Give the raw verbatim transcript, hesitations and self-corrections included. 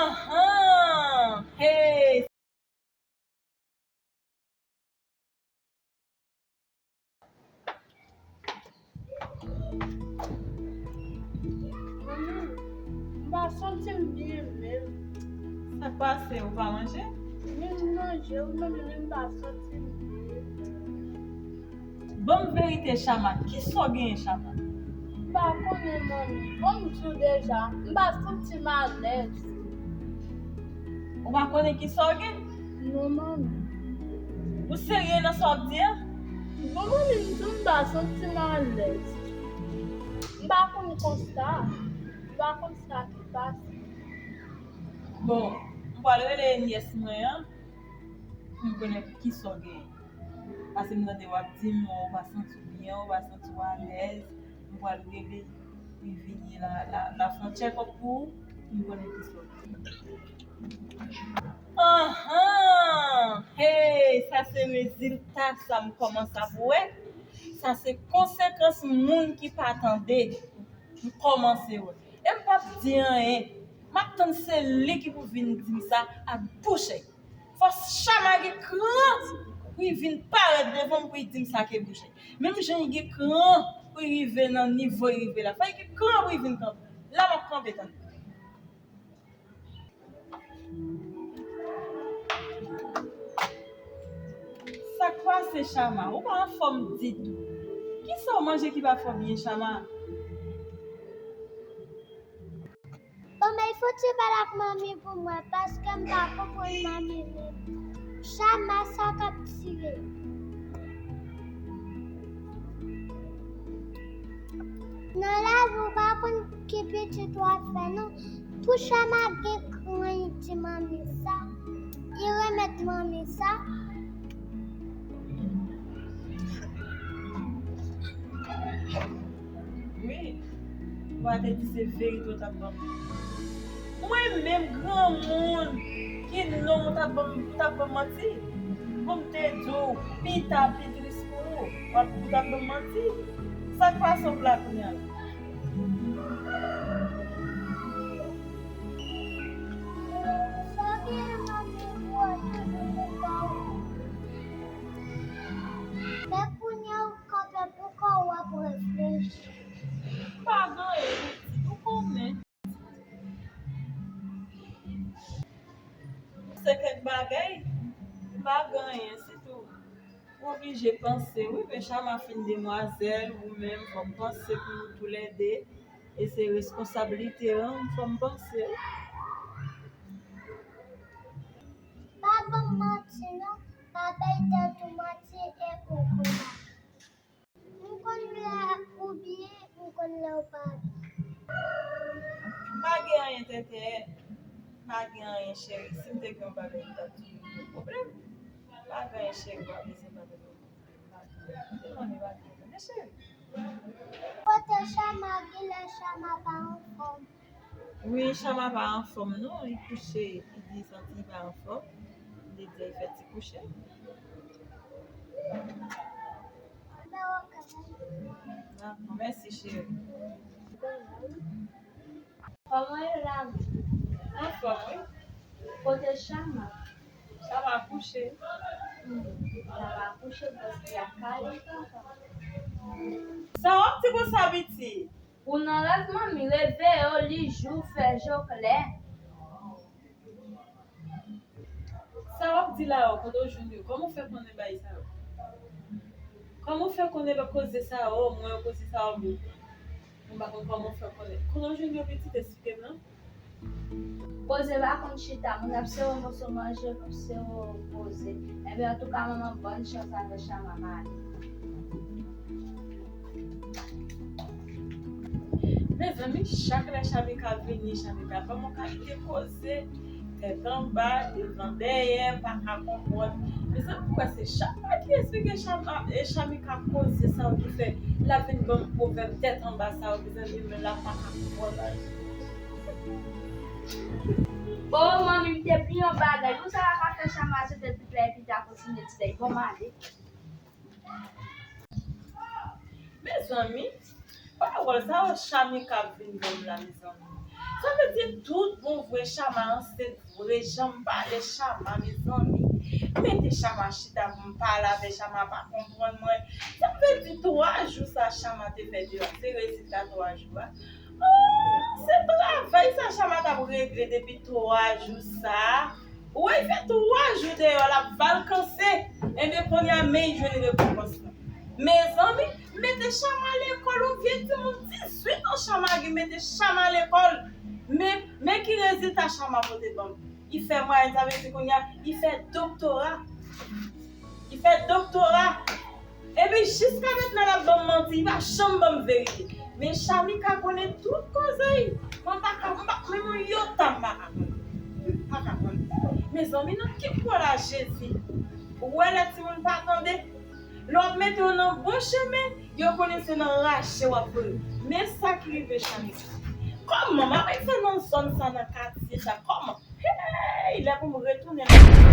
Ahan! Hey! Manmi, m pa santi m byen menm. Sa k pase? Ou pa manje? Wi, m manje, wi, manmi, men m pa santi m byen. Ban m verite, Chama. Kisa w genyen, Chama? M pa konnen, manmi. Bon, m di w deja, m pa santi m alèz. Ou pa konnen kisa w gen? Non, manmi. Ou serye nan sa w ap di a? Non, manmi, m di w m pa santi m alèz. M pa konn konsa. M pa konn sa ki pase. Bon, m pral rele nyès mwen an pou m konnen kisa w gen. Paske m tande w ap di m ou pa santi w byen, ou pa santi w alèz. M pral rele li vini la, la, la fè yon tchèkòp pou ou, pou m konnen kisa w gen. Ahan! Hey, sa se rezilta sa m kòmanse ap wè. Sa se konsekans moun ki pa tande. M kòmanse wè. E m p ap di anyen. M ap tann se li ki pou vin di m sa ak bouch li. Fò Chama gen kran pou li vin parèt devan m pou li di m sa ke bouch li. Menm jan li gen kran pou li rive nan nivo li rive la. Fò li gen kran pou li vin kanpe. La m ap kanpe tann. Sa k pase, Chama? Ou pa anfòm ditou. Kisa w manje ki pa fè w byen, Chama? Bon, men fouti pale ak manmi pou mwen, paske m pa konprann manmi menm. Chama, sa k ap tire. Nan lavi, ou pa konn ki pitit w ap fè, non. Pou Chama gen kran, li di manmi sa. Li remèt manmi sa. Wi, ou pa te di se verite w t ap ban m. Mwen menm granmoun ki nonm ou t ap ban m, ou t ap ban m manti. Pou m te di w pita pi tris pou ou, w ap, ou t ap ban m manti. Sa k pase w la kounye a la? Sa gen manmi pou w toujou pou kò w. Men kounye a w kanpe pou kò w ap reflechi. Pa gen anyen pitit, ou konnen. Se kèk bagay, pa gen anyen, se tou. Ou oblije panse, wi, men Chama fin demwazèl, ou menm, fò w panse pou nou toulède. E se reskonsablite an, fò m panse, wi. Pa ban m manti, non. Pa bay tèt ou manti e ou konn. M konn lè ou byen, m konn lè ou pa byen. Pa gen anyen, tètè. Pa gen anyen, cheri. Si m te gen yon bagay, m t ap di w, gen pwoblèm. Pa gen anyen, cheri. Pa bezwen pa gen pwoblèm. Pa gen pwoblèm. Ou konnen pa gen anyen, cheri. Kote Chama, genlè Chama pa anfòm. Wi, Chama pa anfòm non, li kouche, li di li santi li pa anfòm. Li di li fè ti kouche. Dakò, mèsi cheri. Kòman ye la menm? Anfòm wi. Kote Chama? Chama kouche. Hmm, Chama kouche, paske y ap kale papa. Sa w ap di konsa piti? Ou nan rèv manmi, reveye w, li jou, fè je w klè. Sa w ap di la yo, kote w jwenn yo? Kòman w fè konnen bagay sa yo? Kòman w fè konnen koze sa yo, mwen yo koze sa yo, mwen pa konn kòman w fè konnen. Kote w jwenn yo pitit, esplike m non. Koze pa konn chita, moun ap sere yon moso manje, ap sere yon koze. Enben, antouka, manman, bòn chans avè Chama, m ale. Mezanmi, chak lè Chamika vini, Chamika ban m yon kalite koze, tèt anba, devan, dèyè, m pa ka konprann. Mezanmi, m kwè se Chama ki esplike Chama, e Chamika koze sa yo ki fè l ap vin ban m pwovèb tèt anba sa yo, mezanmi, men la m pa ka konprann. O, manmi, m te bliye yon bagay. Pou sa pa fè Chama sete tout lè epi ta kontinye ti lè. Bon, m ale. Mezanmi, pawòl sa yo Chamika ap vin ban m la, mezanmi. Sa vle di tout bon vre Chama ansent vre, jan m pale Chama, mezanmi. Mete Chama chita pou m pale avè Chama pa konprann mwen. Sa vle di twa jou sa Chama te fè deyò, se rezilta twa jou a. Oh, se travay sa Chama t ap regle depi twa jou sa. Ou wè, fè twa jou deyò l ap vakanse. Ebyen, kounye a, men l jwenn rekonpans lan. Mezanmi, mete Chama lekòl, yon vye timoun dizuit an Chama gen, mete Chama lekòl. Men, men ki rezilta Chama pote ban m. Li fè mwayèn, sa vle di kounye a, li fè doktora. Li fè doktora. Epi jiska mentnan l ap ban m manti, li pa janm ban m verite. Men Chami ka konnen tout koze. Mwen pa ka, m pa, menm yon yota m pa ka konnen. M pa ka konnen. Mezanmi, nan ki pwen la Jezi? Ou wè lè timoun pa tande? Lè w ap mete yo nan bon chemen, yo konnen se nan raje w ap voye yo. Men sa ki rive Chami. Kòman m ap fè nan zòn sa, nan katye sa? Kòman? Hey, lè pou m retounen nan